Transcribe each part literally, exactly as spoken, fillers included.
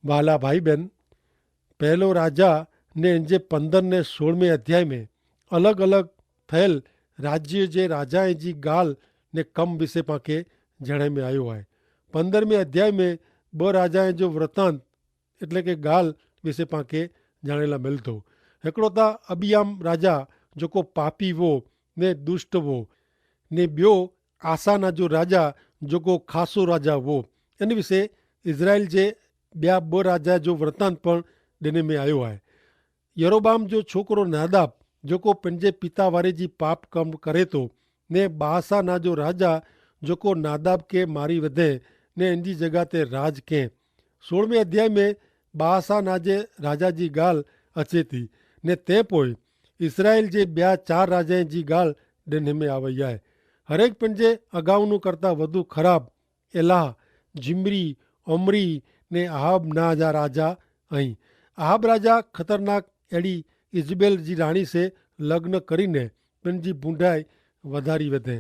વહાલા ભાઈ બહેન, પહેલો રાજા ને એન જે પંદર ને સોળ મેં અધ્યાય મેં અલગ અલગ થયેલ રાજ્ય જે રાજા એન જી ગાલ ને કમ વિશે પાંકે જણાઈ મેં આયો હૈ. પંદર મેં અધ્યાય મેં બહ રાજા એન જો વૃત્તાંત એટલે કે ગાલ વિશે પાંકે જાણેલા મેલ થો. હેકડો તા અબિયામ રાજા જોકો પાપી વો ને દુષ્ટ વો, ને બ્યો આસાના જો રાજા જોકો ખાસો રાજા વો. એન વિશે ઇઝરાયેલ જે બ્યા બહ રાજા જો વૃત્તાંત પણ દેને મેં આયો હૈ. યરોબામ જો છોકરો નાદાબ જોકો પનજે પિતા વારે જી પાપ કમ કરે તો, ને બાસાના જો રાજા જોકો નાદાબ કે મારી વધે ને એન જી જગા તે રાજ કે. સોળમે અધ્યાય મેં બાસાના જે રાજા જી ગાલ અચેતી, ને તે પોય ઇસરાયેલ જે બ્યા ચાર રાજા જી ગાલ દેને મેં આવય હૈ. હરેક પનજે અગાઉનું કરતા વધુ ખરાબ એલાહ, જિમરી, ઓમરી ને આહાબ ના જા રાજા. અહીં આહાબ રાજા ખતરનાક એડી ઇઝબેલ જી રાણી સે લગ્ન કરીને પનજી ભૂંડાઈ વધારી વધે.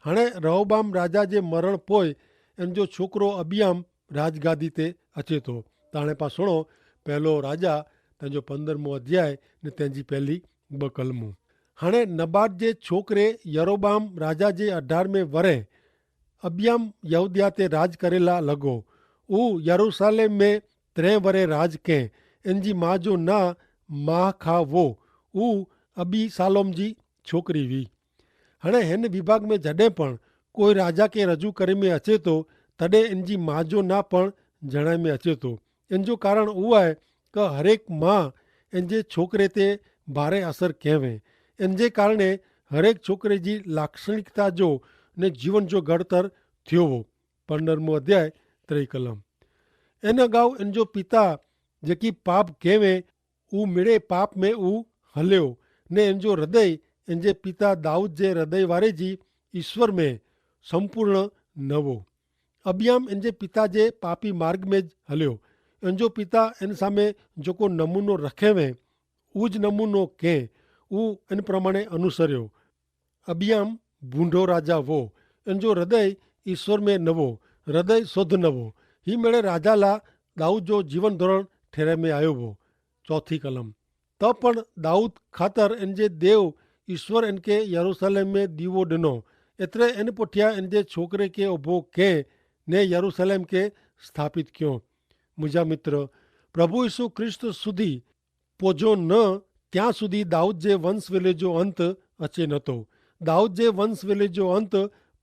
હણે રહોબામ રાજા જે મરણ પોય એન જો છોકરો અબિયામ રાજગાદી તે અચેતો. તાણે પાસણો પહેલો રાજા તેન જો પંદરમો અધ્યાય ને તેન જી પહેલી બકલમું. હણે નબાટ જે છોકરે યરોબામ રાજા જે અઢારમે વરે અબિયામ યહૂદિયા તે રાજ કરેલા લગો. ઉહ યરૂસાલેમ મેં ત્રે વરે રાજ કેહ. એનજી મા જો ના માહ ખા વો. ઉહ અબિસાલોમ જી છોકરી વી. હણે હેન વિભાગ મેં જડે પણ કોઈ રાજા કે રજૂ કરે મેં અચેતો, તદે એનજી મા જો ના પણ જણાય મેં અચેતો. એનજો કારણ ઉહ આય કે હરેક મા એનજે છોકરે તે ભારે અસર કહેવે. એનજે કારણે હરેક છોકરે જી લાક્ષણિકતા જો ને જીવન જો ગડતર થ્યોવો. પંદરમો અધ્યાય ત્રેય કલમ. એન અગાઉ એનજો પિતા જેકી પાપ કહેવે ઉં મેળે પાપ મેં ઉં હલ્યો, ને એનજો હૃદય એનજે પિતા દાઉદ જે હૃદય વારે જી ઈસ્વર મેં સંપૂર્ણ નવો. અબિયામ એનજે પિતા જે પાપી માર્ગ મેં જ હલ્યો. એનજો પિતા એન સામે જોકો નમૂનો રખેવે ઉજ નમૂનો કેહ ઉં એન પ્રમાણે અનુસર્યો. અબિયામ ભૂંડો રાજા વો. એનજો હૃદય ઈસ્વર મેં નવો, હૃદય શોધ નવો. હી મેળે રાજા લા દાઉદ જો જીવન ધોરણ ઠેરે મેં આયો વો. ચોથી કલમ. તો પણ દાઉદ ખાતર એનજે દેવ ઈસ્વર એનકે યરૂસાલેમ મેં દીવો ડનો. એતરે એન પોઠ્યા એનજે છોકરે કે ઓભો કેહ ને યરૂસાલેમ કે સ્થાપિત ક્યો. મુજા મિત્ર, પ્રભુ ઈસુ ખ્રિસ્ત સુધી પોજો ન ત્યાં સુધી દાઉદ જે વંશ વેલે જો અંત અચે નતો. દાઉદ જે વંશ વેલે જો અંત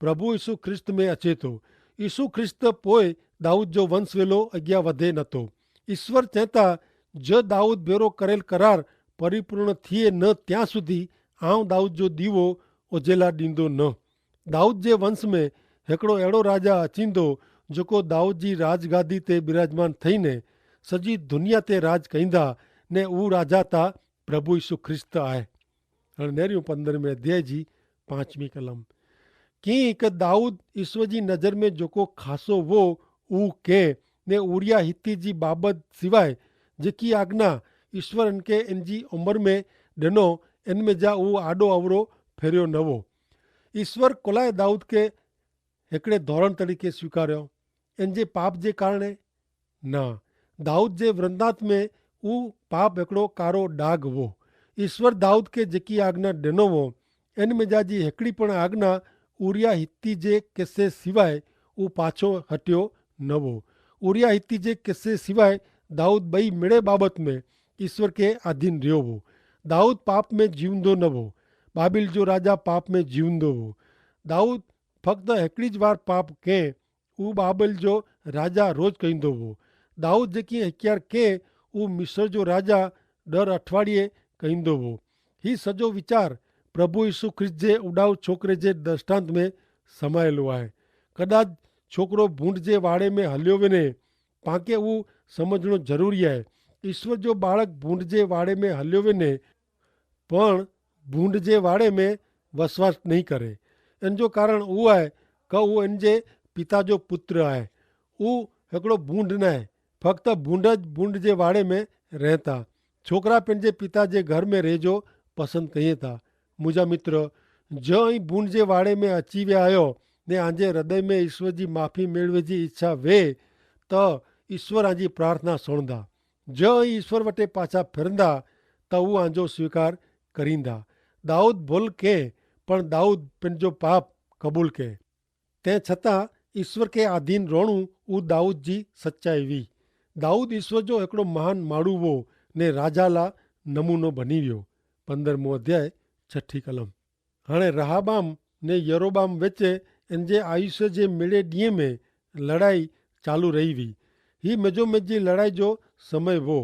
પ્રભુ ઈસુ ખ્રિસ્ત મેં અચે તો. ઈસુ ખ્રિસ્ત પોય દાઉદ જો વંશ વેલો અગિયા વધે નતો. ઈસ્વર ચેતા, જો દાઉદ ભેરો કરેલ કરાર પરિપૂર્ણ થિયે ન ત્યાં સુધી આઉં દાઉદ જો દીવો ઓજેલા દીંદો ન. દાઉદ જે વંશ મેં હેકડો એડો રાજા અચીંદો જોકો દાઉદ જી રાજગાદી તે બિરાજમાન થઈને સજી દુનિયા તે રાજ કહીંદા, ને ઉં રાજા તા પ્રભુ ઈસુ ખ્રિસ્ત આય. હણ નેર્યું પંદરમે અધ્યાય જી પાંચમી કલમ. કિંક દાઉદ ઈસ્વર જી નજર મેં જોકો ખાસો વો ઉં કેહ, ને ઉરિયા હિત્તી જી બાબત સિવાય જેકી આજ્ઞા ઈસ્વર એનકે એનજી ઉમર મેં ડેનો એન મેં જા ઉં આડો અવરો ફેર્યો નવો. ઈસ્વર કોલાએ દાઉદ કે હેકડ઼ે ધોરણ તરીકે સ્વીકાર્યો? એન જે પાપ જે કારણે? ના. દાઉદ જે વૃંદાંત મેં ઉં પાપ હેકડો કારો ડાગ વો. ઈસ્વર દાઉદ કે જેકી આજ્ઞા ડેનો વો એન મેં જા જી હેકડી પણ આજ્ઞા ઉરિયા હિત્તી જે કેસે સિવાય ઉં પાછો હટ્યો નવો. ઉરિયા હિત્તી જે કેસે સિવાય દાઉદ બઈ મેળે બાબત મેં ઈસ્વર કે આધીન રહ્યો વો. દાઉદ પાપ મેં જીવંદો નવો. બાબિલ જો રાજા પાપ મેં જીવંદો વો. દાઉદ ફક્ત હેકડી જ વાર પાપ કેહ ઉં બાબિલ જો રાજા રોજ કહીંદો વો. દાઉદ જેકી હેક્યાર કેહ ઉં મિસર જો રાજા ડર અઠવાડિયે કહીંદો વો. હી સજો વિચાર પ્રભુ ઈસુ ખ્રિસ્ત જે ઉડાઉ છોકરે જે દ્રષ્ટાંત મેં સમાયેલો આય. કદાચ છોકરો ભૂંડ જે વાડે મેં હલ્યો વેને પાંકે ઉં સમઝણો જરૂરી આય. ઈસ્વર જો બાળક ભૂંડ જે વાડે મેં હલ્યો વેને પણ ભૂંડ જે વાડે મેં વસવાસ નહીં કરે. એન જો કારણ ઉં આય કે ઉં એન જે પિતા જો પુત્ર આય. ઉં હેકડો ભૂંડ નાય. ફક્ત ભૂંડ જ ભૂંડ જે વાડે મેં રહેતા. છોકરા પેનજે પિતા જે ઘર મેં રહેજો પસંદ કહિયે તા. મુજા મિત્ર, જો અહીં ભૂંડ જે વાડે મેં અચીવે આયો ને આજે હૃદય મેં ઈસ્વર જી માફી મેળવે જી ઇચ્છા વે, તો ઈસ્વર આજી પ્રાર્થના સુણદા. જો અહીં ઈસ્વર વટે પાછા ફિરંદા, તો ઉં આજો સ્વીકાર કરીંદા. દાઉદ ભુલ કહેં, પણ દાઉદ પન જો પાપ કબૂલ કહેં. તે છતાં ઈસ્વર કે આધીન રોણું ઉં દાઉદ જી સચ્ચાઈ વી. દાઉદ ઈસ્વર જો એકડો મહાન માડૂ વો, ને રાજા લા નમૂનો ભની વ્યો. પંદ્રહ મું અધ્યાય, છઠી કલમ. હણે રહાબામ ને યરોબામ વચ્ચે એનજે આયુષ્ય જે મેળે દિયે મેં લડાઈ ચાલુ રહી વી. હી મેજોમેજી લડાઈ જો સમય વો.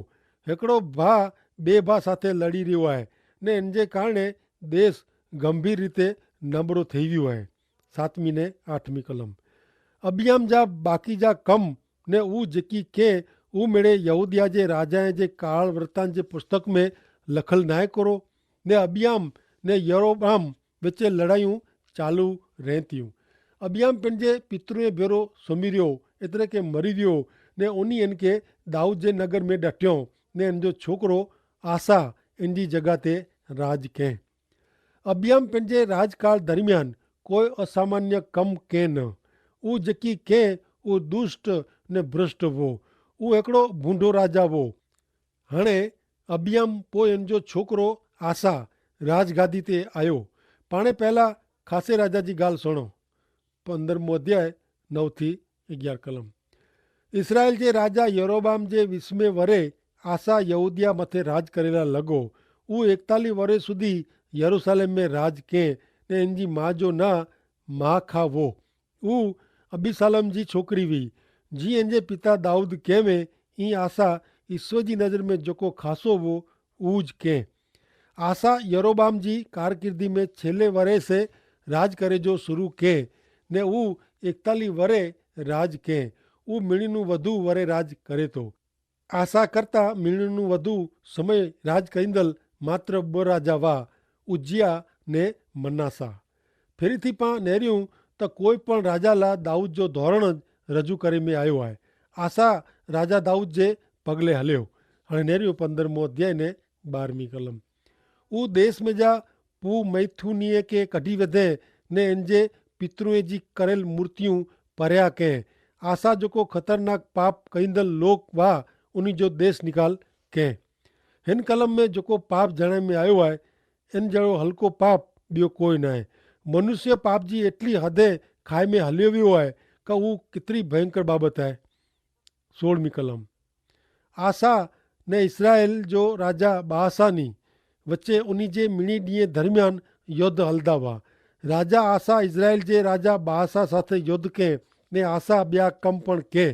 હેકડો ભા બે ભા સાથે લડી રહ્યો હૈ, ને એનજે કારણે દેશ ગંભીર રીતે નબરો થઈ વ્યો હૈ. સાતમી ને આઠમી કલમ. અબિયામ જા બાકી જા કમ ને ઉજેકી કે ઉમેડે યહૂદિયા જે રાજાએ જે કાળ વર્તાન જે પુસ્તક મેં લખલ નાય કરો. ને અબિયામ ને યરોબામ વચ્ચે લડાઈઓ ચાલુ રહેતી. અબિયામ પન જે પિતૃએ ભેરો સમીર્યો, એતરે કે મરી વ્યો, ને ઉની એન કે દાઉદ જે નગર મેં ડટ્યો, ને એન જો છોકરો આસા એન જી જગા તે રાજ કહેં. અબિયામ પન જે રાજકાળ દરમિયાન કોઈ અસામાન્ય કમ કહેં ન. ઉજેકી કહેં ઉદુષ્ટ ને ભ્રષ્ટ વો. ઉ એકડો ભૂંડો રાજા વો. હણે અબિયામ પોય એન જો છોકરો આસા રાજગાદી તે આયો. પાણે પહેલા ખાસે રાજા જી ગાલ સુણો. પંદ્રહ મું અધ્યાય નવ થી અગિયાર કલમ. ઇસરાયેલ જે રાજા યરોબામ જે વિસ્મે વરે આસા યહૂદિયા મતે રાજ કરેલા લગો. ઉ એકતાલી વરે સુધી યરૂસાલેમ મેં રાજ કેહ, ને એન જી મા જો ના માખા વો. ઉ અબિસાલમ જી છોકરી વી. જી એન જે પિતા દાઉદ કહેવે, ઈ આસા ઇશ્વર જી નજર મેં જોકો ખાસો વો ઉજ કહેં. આસા યરોબામ જી કારકિર્દી મેં છેલ્લે વરે સે રાજ કરે જો શુરૂ કહેં, ને ઉ એકતાલી વરે રાજ કહેં. ઉ મિણીનું વધુ વરે રાજ કરે તો. આસા કરતા મિણીનું વધુ સમય રાજ કરીંદલ માત્ર બ રાજા વા, ઉજ્જિયા ને મનાસા. ફેરી થી પાં નેર્યું, તો કોઈ પણ રાજા લા દાઉદ જો ધોરણ જ રજૂ કરે મેં આયો હૈ. આસા રાજા દાઉદ જે પગલે હલ્યો. હણે નેર્યું પંદ્રહ મું અધ્યાય ને બારમી કલમ. ઉ દેશ મેં જા પુ મૈથુનીએ કે કઢ઼ી વધે, ને એન જે પિતૃએ જી કરેલ મૂર્તિયું પર્યા કહેં. આસા જોકો ખતરનાક પાપ કઈંદલ લોક વા, ઉની જો દેશ નિકાલ કહેં. હેન કલમ મેં જોકો પાપ જણાય મેં આયો હૈ, એન જેડો હલકો પાપ બ્યો કોઈ નાય. મનુષ્ય પાપ જી એટલી હદે ખાઈ મેં હલ્યો વ્યો હૈ, કા ઉ કિતરી ભયંકર બાબત હૈ. સોળમી કલમ. આસા ને ઇસરાયેલ જો રાજા બાસાની વચ્ચે ઉની જે મિણી દિયે ધરમિયાન યોદ્ધ હલદા વા. રાજા આસા ઇસરાયેલ જે રાજા બાસા સાથે યોદ્ધ કેહ, ને આસા બ્યા કમ પણ કેહ.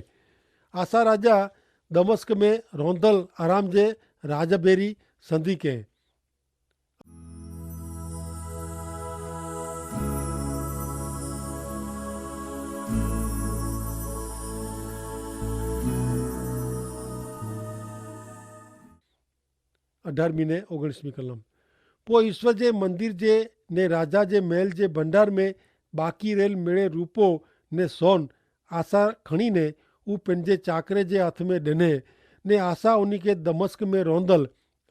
આસા રાજા દમસ્ક મેં રોંધલ આરામ જે રાજા ભેરી સંધિ કેહ. અઢારમી ને ઓગણીસમી કલમ. પો ઈસ્વર જે મંદિર જે ને રાજા જે મહેલ જે ભંડાર મેં બાકી રહેલ મેળે રૂપો ને સોન આશા ખણીને ઉપને જે ચાકરે જે હાથ મેં ડેને, ને આશા ઉની કે દમસ્ક મેં રોંધલ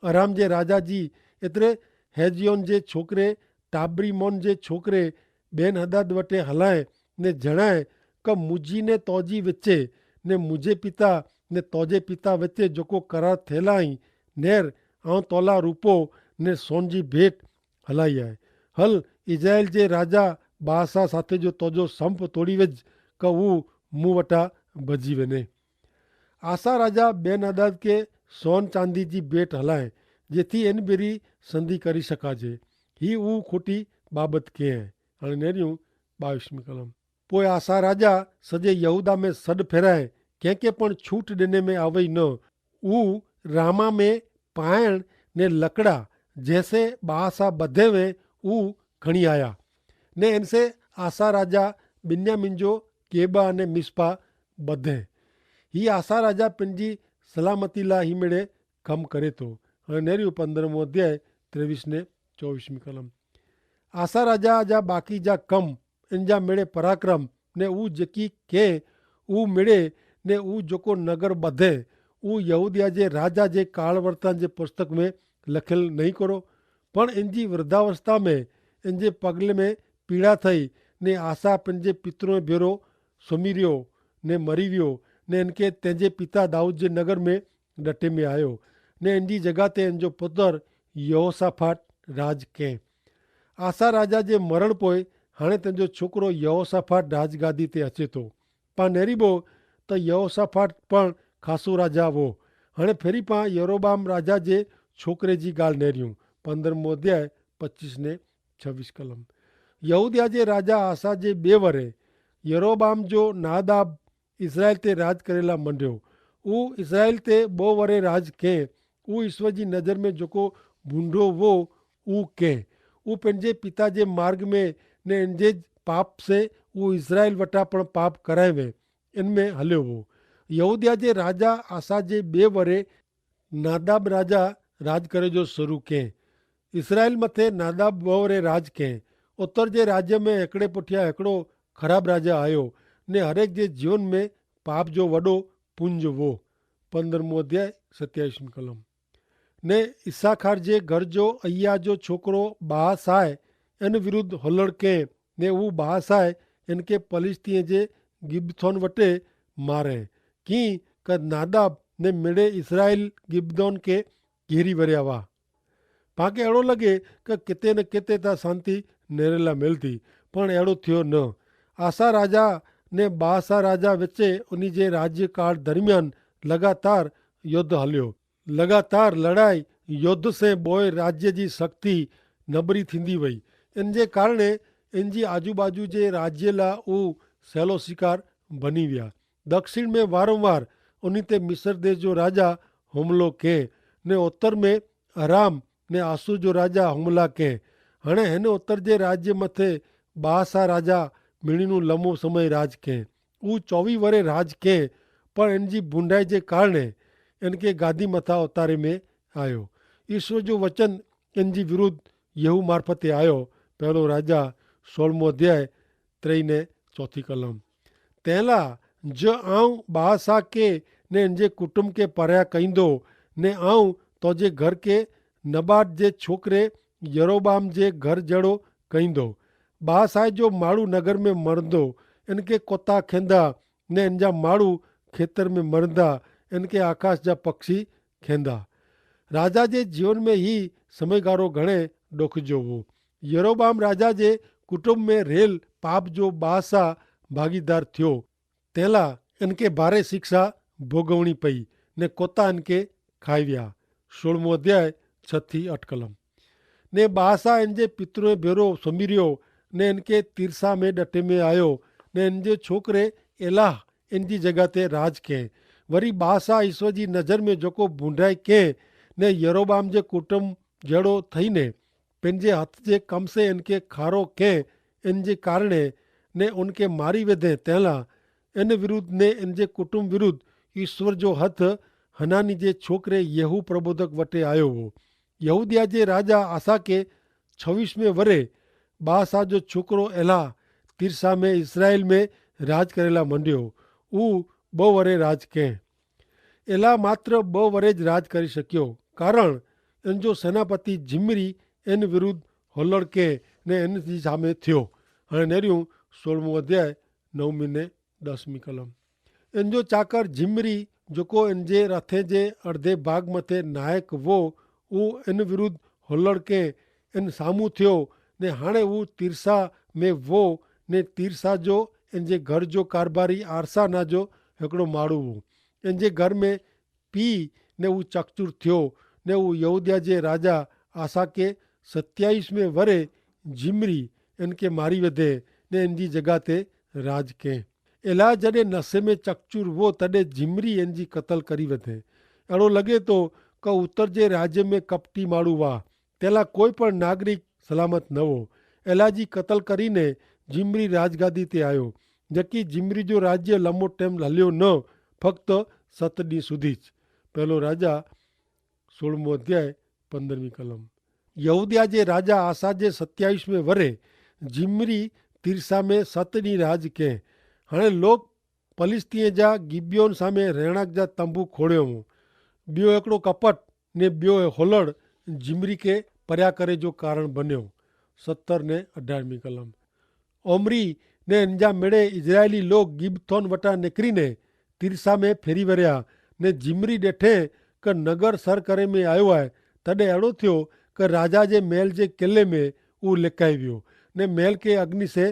અરામ જે રાજા જી એતરે હેજિયોન જે છોકરે ટાબરીમોન જે છોકરે બેનહદદ વટે હલાએ ને જણાએ, કે મુજી ને તોજી વચ્ચે ને મુજે પિતા ને તોજે પિતા વચ્ચે જોકો કરાર થેલા હી, નેર આઉં તોલા રૂપો ને સોન જી ભેટ હલાઈ આય. હલ ઇઝરાયેલ જે રાજા બાસા સાથે જો તોજો સંપ તોડી વજ, કે ઉં મું વટા ભજી વેને. આસા રાજા બેનહદદ કે સોન ચાંદી જી ભેટ હલાએ, જેથી એન બેરી સંધિ કરી શકાજે. હી ઉં ખોટી બાબત કહેં. અને નેર્યું બાવીસમી કલમ. પોય આસા રાજા સજે યહૂદા મેં સડ ફેરાએ, કેંકે પણ છૂટ દેને મેં આવય ન. ઉં રામા મેં પાયણ ને લકડા જેસે બાસા બધે મેં ઉં ખણી આયા, ને એનસે આસા રાજા બિન્યામિન જો કેબા અને મિસ્પા બધે. હી આસા રાજા પન જી સલામતી લા હી મેડે કમ કરે તો. અને નેર્યું પંદ્રહ મું અધ્યાય ત્રેવીસ ને ચોવીસ મી કલમ. આસા રાજા જા બાકી જા કમ, એન જા મેડે પરાક્રમ, ને ઉં જેકી કે ઉં મેડે, ને ઉં જોકો નગર બધે, ઉં યહૂદિયા જે રાજા જે કાળવર્તા જે પુસ્તક મેં લખેલ નહીં કરો. પણ એન જી વૃદ્ધાવસ્થા મેં એન જે પગલે મેં પીડા થઈ, ને આસા પન જે પિતરો ભેરો સમીર્યો ને મરી વ્યો, ને એનકે તેનજે પિતા દાઉદ જે નગર મેં ડટે મેં આયો, ને એનજી જગા તે એનજો પુતર યહોસાફાટ રાજ કેહ. આસા રાજા જે મરણ પોય હાણે તેનજો છોકરો યહોસાફાટ રાજગાદી તે અચેતો. પા નેરીબો તો યહોસાફાટ પણ ખાસો રાજા વો. હાણે ફેરી પા યરોબામ રાજા જે છોકરે જી ગાલ નેર્યું. પંદ્રહ મોધ્યાય પચ્ચીસ ને છવીસ કલમ. યહૂદિયા જે રાજા આસા જે બે વરે યરોબામ જો નાદાબ ઇસરાયેલ તે રાજ કરેલા મંડ્યો. ઉ ઇસરાયેલ તે બો વરે રાજ કેહ. ઉ ઇશ્વર જી નજર મેં જોકો ભૂંડો વો ઉ કેહ. ઉ પેનજે પિતા જે માર્ગ મેં ને એનજે જ પાપ સે ઉ ઇસરાયેલ વટા પણ પાપ કરાયવે એન મેં હલ્યો વો. યહૂદિયા જે રાજા આસા જે બે વરે નાદાબ રાજા રાજ કરે જો શરૂ કેહ. ઇસરાયેલ મતે નાદાબ બો વરે રાજ કેહ. ઉત્તર જે રાજ્ય મેં એકડે પુઠ્યા એકડો ખરાબ રાજા આયો, ને હરેક જે જીવન મેં પાપ જો વડો પુંજ વો. પંદ્રહ મોધ્યાય સત્યાવિશ કલમ. ને ઇસ્સાખાર જે ઘર જો અહિયા જો છોકરો બાસાય એન વિરુદ્ધ હોલડ કેહ. ને ઉ બાસાય એન કે પલિસ્તિયે જે ગિબ્બથોન વટે મારે કિંક નાદાબ ને મેડે ઇસરાયેલ ગિબ્બથોન કે ઘેરી વર્યા વા. પાંકે એડો લગે કે કેતે ને કેતે તા શાંતિ નેરેલા મેલતી, પણ એડો થયો ન. આસા રાજા ને બાસા રાજા વચ્ચે ઉની જે રાજ્યકાળ દરમિયાન લગાતાર યોદ્ધ હલ્યો. લગાતાર લડાઈ યોદ્ધ સે બોય રાજ્ય જી શક્તિ નબરી થીંદી વય. એન જે કારણે એન જી આજુબાજુ જે રાજ્યલા ઉ સહેલો શિકાર ભની વ્યા. દક્ષિણ મેં વારંવાર ઉની તે મિસર દેશ જો રાજા હુમલો કેહ, ને ઉત્તર મેં અરામ ને આસુ જો રાજા હુમલા કેહ. હણે હેને ઉત્તર જે રાજ્ય મતે બાસા રાજા મિણીનું લમો સમય રાજ કેહ. ઉ ચોવી વરે રાજ કેહ, પણ એન જી ભૂંડાઈ જે કારણે એન કે ગાદી મતા ઉતારે મેં આયો. ઈશ્વર જો વચન એન જી વિરુદ્ધ યહૂ મારફતે આયો. પહેલો રાજા સોળમો અધ્યાય ત્રય ને ચોથી કલમ. તેલા જો આઉં બાસા કે ને એન જે કુટુંબ કે પર્યા કઈંદો, ને આઉં તો જે ઘર કે નબાટ જે છોકરે યરોબામ જે ઘર જેડો કઈંદો. બાસાએ જો માડૂ નગર મેં મરંદો, એન કે કોતા ખેંદા, ને એન જા માડૂ ખેતર મેં મરંદા, એન કે આકાશ જા પક્ષી ખેંદા. રાજા જે જીવન મેં હી સમયગારો ઘણે ડોખજો વો. યરોબામ રાજા જે કુટુંબ મેં રહેલ પાપ જો બાસા ભાગીદાર થ્યો, તેલા એન કે ભારે શિક્ષા ભોગવણી પઈ, ને કોતા એન કે ખાઈવ્યા. સોળમો અધ્યાય છ થી અઠ કલમ. ને બાસા એન જે પિતૃએ ભેરો સમીર્યો, ને એન કે તિરસા મેં ડટે મેં આયો, ને એન જે છોકરે એલાહ એન જી જગા તે રાજ કેહ. વરી બાસા ઈસવ જી નજર મેં જોકો ભૂંડાઈ કેહ, ને યરોબામ જે કુટુંબ જેડો થઈ ને પેનજે હત જે કમસે એન કે ખારો કેહ, એન જે કારણે ને ઉનકે મારી વેધે તેલા એન વિરુદ્ધ ને એન જે કુટુંબ વિરુદ્ધ ઈસ્વર જો હત હનાની જે છોકરે યહૂ પ્રબોધક વટે આયો હો. યહૂદિયા જે રાજા આસા કે છવીસ મેં વરે બાસા જો છોકરો એલા તિરસા મેં ઇસરાયેલ મેં રાજ કરેલા મંડ્યો. ઉ બહુ વરે રાજ કેહ. એલા માત્ર બહુ વરે જ રાજ કરી શક્યો, કારણ એન જો સેનાપતિ જિમરી એન વિરુદ્ધ હોલડ કેહ ને એન જી સામે થયો. અને નેર્યું સોળમું અધ્યાય નવમી ને દસમી કલમ. એન જો ચાકર જિમરી જોકો એન જે રથે જે અડધે ભાગ મતે નાયક વો, ઉ એન વિરુદ્ધ હોલડ કેહ એન સામુ થયો. ને હાણે ઉ તિરસા મેં વો, ને તિરસા જો એન જે ઘર જો કારભારી આરસા ના જો હેકડો માળુ વો. એન જે ઘર મેં પી ને ઉ ચકચુર થ્યો, ને ઉ યહૂદિયા જે રાજા આસા કે સત્યાઈસ મેં વરે જિમરી એન કે મારી વધે, ને એન જી જગા તે રાજ કેહ. એલા જડે નસે મેં ચકચુર વો તડે જિમરી એન જી કતલ કરી વધે. એડો લગે તો કે ઉત્તર જે રાજ્ય મેં કપટી માળુ વા, તેલા કોઈ પણ નાગરિક સલામત નવો. એલા જી કતલ કરીને જિમરી રાજગાદી તે આયો, જેકી જિમરી જો રાજ્ય લમો ટેમ હલ્યો ન, ફક્ત સત દી સુધી જ. પહેલો રાજા સોળમો અધ્યાય પંદ્રહમી કલમ. યહૂદિયા જે રાજા આસા જે સત્યાવિશ મેં વરે જિમરી તિરસા મેં સત દી રાજ કેહ. હણે લોક પલિસ્તિયે જા ગિબિયોન સામે રહેણાંક જા તંબુ ખોડ્યો મું. બ્યો એકડો કપટ ને બ્યો હોલડ જિમરી કે પર્યા કરે જો કારણ બન્યો. સત્તર ને અઢારમી કલમ. ઓમરી ને એનજા મેડે ઇઝરાયેલી લોગ ગિબથોન વટા નેકરી ને તિરસા મેં ફેરી વર્યા, ને જીમરી દેઠે કે નગર સર કરે મેં આયો આય, તદે એડો થ્યો કે રાજા જે મેલ જે કેલે મેં ઉં લેકાઈ વ્યો, ને મેલ કે અગ્નિ સે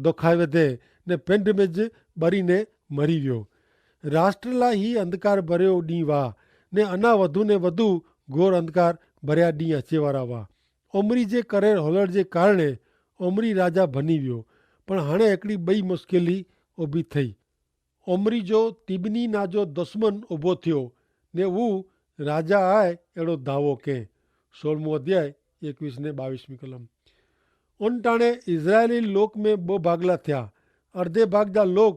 દોખાઈ વેધે, ને પેંધ મેં જ બરી ને મરી વ્યો. રાષ્ટ્રલા હી અંધકાર ભર્યો દી વાહ, ને અના વધુ ને વધુ ઘોર અંધકાર ભર્યા દી અચેવારા વાહ. ઓમરી જે કરેર હોલર જે કારણે ઓમરી રાજા ભની વ્યો. પણ હણે એકડી બઈ મુશ્કેલી ઉભી થઈ. ઓમરી જો તિબની ના જો દુશ્મન ઉભો થ્યો, ને ઉં રાજા આય એડો ધાવો કે. સોળમું અધ્યાય, એકવીસ ને બાવીસમી કલમ. ઉન ટાણે ઇઝરાયેલી લોક મેં બહ ભાગલા થ્યા. અર્ધે ભાગ જા લોક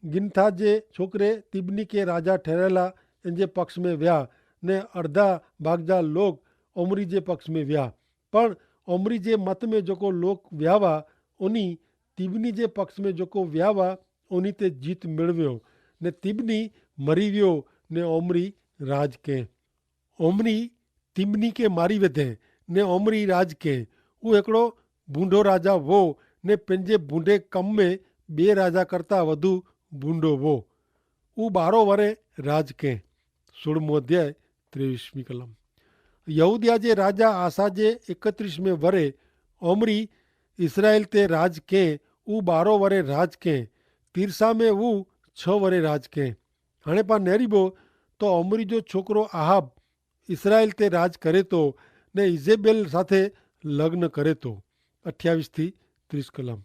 ગિનથા જે છોકરે તિબની કે રાજા ઠેરેલા એન જે પક્ષ મેં વ્યા, ને અર્ધા ભાગ જા લોક ઓમરી જે પક્ષ મેં વ્યા. પણ ઓમરી જે મત મેં જોકો લોક વ્યાવા ઉની તિબની જે પક્ષ મેં જોકો વ્યાવા ઉની તે જીત મેળવ્યો, ને તિબની મરી વ્યો, ને ઓમરી રાજ કે. ઓમરી તિબની કે મારી વેધે, ને ઓમરી રાજ કે. ઉં એકડો ભૂંડો રાજા વો, ને પેનજે ભૂંડે કમ મેં બે રાજા કરતા વધુ ભૂંડો વો. ઉં બારો વરે રાજ કે. સોળમું અધ્યાય, ત્રેવીસમી કલમ. યહૂદિયા જે રાજા આસા જે એકત્રીસમે વરે ઓમરી ઇસરાયેલ તે રાજ કે. ઉં બારો વરે રાજ કે. તિરસા મેં ઉં છ વરે રાજ કે. હણે પા નેરીબો તો ઓમરી જો છોકરો આહાબ ઇસરાયેલ તે રાજ કરે તો, ને ઇઝેબેલ સાથે લગ્ન કરે તો. અઠ્યાવીસ થી ત્રીસ કલમ.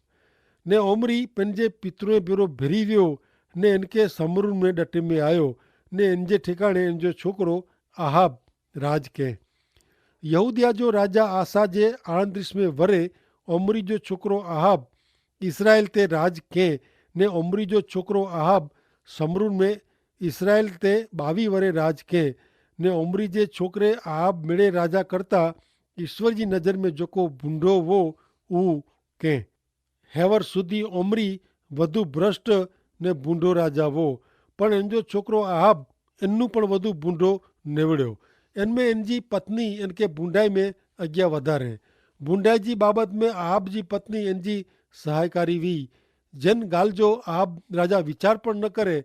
ને ઓમરી પેનજે પિતૃએ ભેરો ભેરી વ્યો, ને એનકે સમરૂન મેં ડટે મેં આયો, ને એનજે ઠેકાણે એનજો છોકરો આહાબ રાજ કે. યહૂદિયા જો રાજા આસા જે આણત્રીસ મેં વરે ઓમરી જો છોકરો આહાબ ઇસરાયેલ તે રાજ કે. ને ઓમરી જો છોકરો આહાબ સમરૂન મેં ઇસરાયેલ તે બાવી વરે રાજ કે. ને ઓમરી જે છોકરે આહાબ મેળે રાજા કરતા ઈસ્વર જી નજર મેં જોકો ભૂંડો વો ઉ કે. હેવર સુધી ઓમરી વધુ ભ્રષ્ટ ને ભૂંડો રાજા વો. પણ એનજો છોકરો આહાબ એનનું પણ વધુ ભૂંડો નેવડ્યો. એનમેં એનજી પત્ની એનકે ભૂંડાઈ મેં અજ્ઞા વધારે. ભૂંડાઈ જી બાબત મેં આહાબ જી પત્ની એનજી સહાયકારી વી. જેન ગાલ જો આહાબ રાજા વિચાર પણ ન કરે,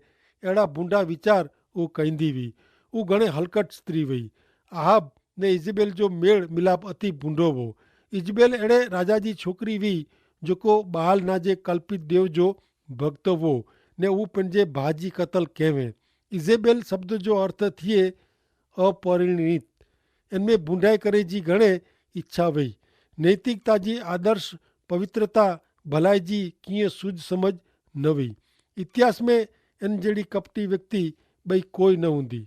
એડા ભૂંડા વિચાર ઉં કૈંદી વી. ઉં ઘણે હલકટ સ્ત્રી વય. આહાબ ને ઇઝબેલ જો મેળ મિલાપ અતિ ભૂંડો વો. ઇઝબેલ એડે રાજા જી છોકરી વી, જોકો બાલ ના જે કલ્પિત દેવ જો ભક્ત વો, ને ઉપને જે ભાજી કતલ કહેવે. ઇઝબેલ શબ્દ જો અર્થ થિયે અપરિણીત. એનમેં ભૂંડાઈ કરે જી ઘણે ઇચ્છા વય. નૈતિકતા જી આદર્શ પવિત્રતા ભલાઈ જી કિંય સૂઝ સમજ ન વય. ઇતિહાસ મેં એન જેડી કપટી વ્યક્તિ બઈ કોઈ ન હુંદી.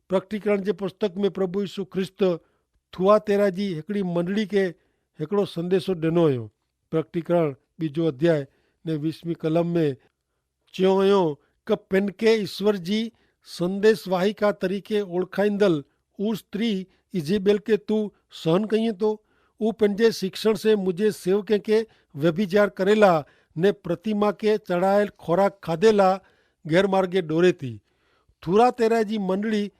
પ્રકટીકરણ જે પુસ્તક મેં પ્રભુ ઈસુ ખ્રિસ્ત થુઆતેરા જી હેકડી મંડળી કે હેકડો સંદેશો ડેનો અયો. પ્રકટીકરણ બીજો અધ્યાય ને વીસમી કલમ મેં ચ્યો અયો, કે પેનકે ઈસ્વર જી સંદેશવાહિકા તરીકે ઓળખાઈંદલ ઉસ સ્ત્રી ઇઝેબેલ કે તું સહન કહિયે તો ઉપને જે શિક્ષણ સે મુઝે સેવકે કે વ્યભિચાર કરેલા ને પ્રતિમા કે ચઢાયેલ ખોરાક ખાધેલા ગેરમાર્ગે ડોરેતી. થુરા તેરા જી મંડળી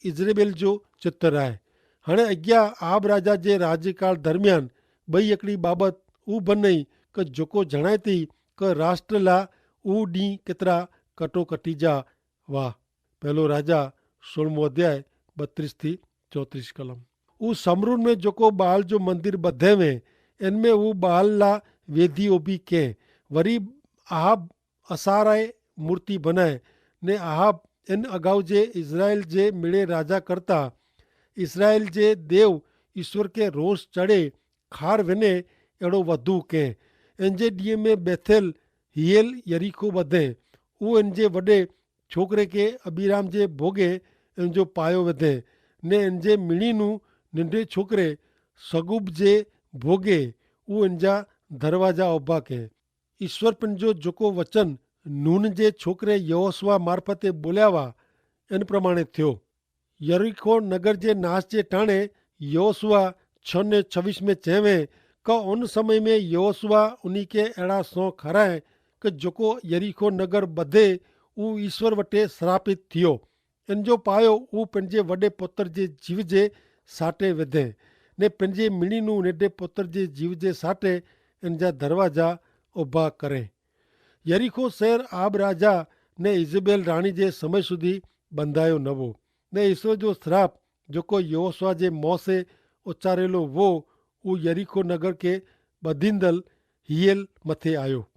ઇઝરેબેલ જો ચિત્ર આય. હણે અજ્ઞા આબ રાજા જે રાજ્યકાળ દરમિયાન બઈ એકડી બાબત ઉભ નહીં, કે જોકો જણાયતી કે રાષ્ટ્રલા ઉ દી કેતરા કટોકટી જા વાહ. પહેલો રાજા સોળમો અધ્યાય બત્રીસ થી ચોત્રીસ કલમ. ઉ સમરૂન મેં જોકો બાલ જો મંદિર બધે વે એન મેં ઉ બાલ લા વેધી ઓભી કે. વરી આહાબ અસારાએ મૂર્તિ ભનાએ. ને આહાબ એન અગાઉ જે ઇઝરાયેલ જે મેળે રાજા કરતા ઇઝરાયેલ જે દેવ ઇશ્વર કે રોષ ચડે ખાર વેને એડો વધુ કે. એન જે દિયે મેં બેથેલ હિયેલ યરીખો વધે. ઉ એન જે વડે છોકરે કે અબિરામ જે ભોગે એન જો પાયો વધે. ને એન જે મિણીનું નિંડે છોકરે સગુબ જે ભોગે ઉ એન જા ધરવાજા ઓભા કે. ઈસ્વર પન જો જોકો વચન નૂન જે છોકરે યહોસવા મારફતે બોલ્યાવા એન પ્રમાણે થ્યો. યરીખો નગર જે નાસ જે ટાણે યહોસવા છ ને છવીસ મેં ચેવે, કા ઉન સમય મેં યહોસવા ઉની કે એડા સો ખરાએ, કે જોકો યરીખો નગર બધે ઉ ઈસ્વર વટે સરાપિત થ્યો. એન જો પાયો ઉ પન જે વડે પોતર જે જીવ જે સાટે વધે, ને પન જે મિણી નું નેડે પોતર જે જીવ જે સાટે એન જા ધરવાજા ઉભા કરે. યરીખો શહેર આબ રાજા ને ઇઝેબેલ રાણી જે સમય સુધી બંધાયો નવો. ને ઇસરો જો સ્રાપ જોકો યહોશવા જે મોસે ઉચ્ચારેલો વો, ઉં યરીખો નગર કે બધીંદલ હિયેલ મતે આયો.